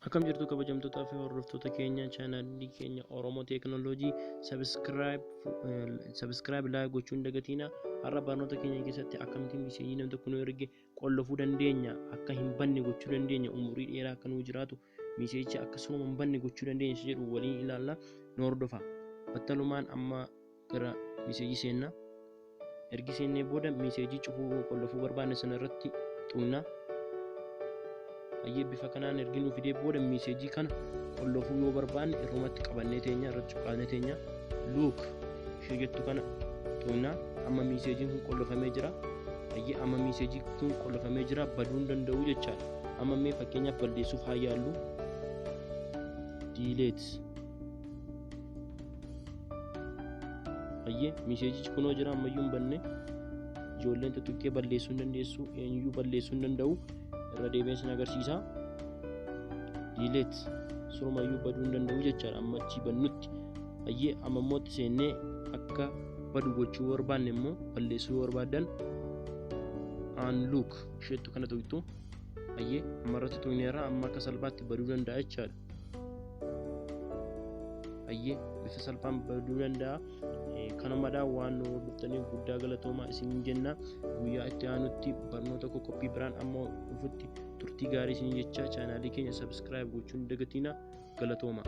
Akkam jirtu kabajamtootaa fi hordoftoota keenya chaanaalii keenya Oromoo Teekinooloojii subscribe like gochuu hin dagatinaa. Har'a barnoota keenya keessatti akkamittiin message namni tokko nu erge qollofuu dandeenya, akka hin banne gochuu dandeenya, umurii dheeraa akka nuu jiraatu messageicha akkasuma hin banne gochuu dandeenya isa jedhu waliin ilaalla, nu hordofa. Battalumaan amma gara message seenna. Ergi seennee booda message cufuu qollofuu barbaanne sana irratti tuqna. Hayyee, bifa kanaan ergi nuu fidee booda message kana qollofuu yoo barbaanne irrumatti qabannee teenya, irratti cuqaasnee teenya, lock ishee jettu kana tuqna. Amma messageiin kun qollofamee jira. Hayyee, amma message kun qollofamee jira, baduu hin danda'u jechaadha. Amma mee fakkeenyaaf balleessuuf haa yaallu. Delete. Hayyee, messageichi kunoo jira, ammayyuu hin banne. Ijoolleen tuttuqqee balleessuu hin dandeessu, eenyuyyuu balleessuu hin danda'u. Irra deebiin sin agarsiisa. Delete, surumayyuu baduu hin danda'u jechaadha amma achii bannutti. Hayyee, amma immoo itti seennee akka badu gochuu barbaanne immoo balleessuu barbaaddan unlock isheettu kana tuqxu. Hayyee, amma irratti tuqneerra, amma akka salphaatti baduu danda'a jechaadha. Hayyee, bifa salphaan baduu danda'a. Kanumadhaa, waan nu hordoftaniif guddaa galatoomaa isin jenna. Guyyaa itti aanutti barnoota koo qophii biraan ammoo dhufutti turtii gaarii isin jecha, chaanaalii keenya subscribe gochuun dagatina. Galatooma.